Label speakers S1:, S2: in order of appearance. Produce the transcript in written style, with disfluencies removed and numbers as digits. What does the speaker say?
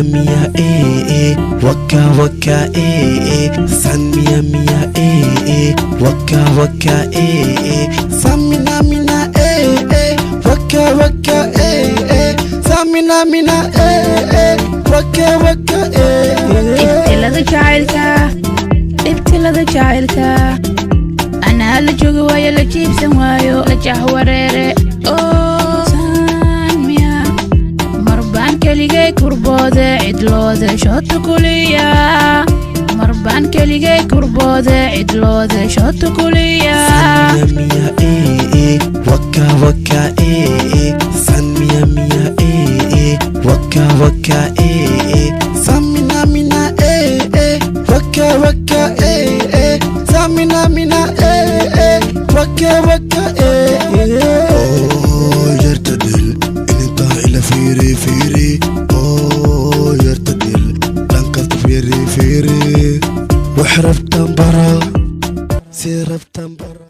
S1: Mia mia eh eh, waka waka eh eh. San mia mia eh eh, waka waka eh eh. Samina mina eh eh, waka waka eh eh. Samina mina eh eh, waka waka eh eh.
S2: Ibtilada jacaylka, ibtilada jacaylka, anaa la joogi waayo, la jiibsan waayo, la jahwareere oo saanmiya. Marbaan keligay kurboode, cidloode shoota kuliya. Marbaan keligay kurboode, cidloode shoota kuliya.
S1: San mia mia eh eh, waka waka eh eh. San mia mia eh eh, waka waka eh eh. Samina mina eh eh, waka waka eh eh. Samina mina eh eh, waka waka eh eh.
S3: Oo yarta dhil intaa ila fiiri fiiri, oo yarta dhil dhankasta fiiri fiiri,
S1: Wax rabtan bara, si rabtan bara.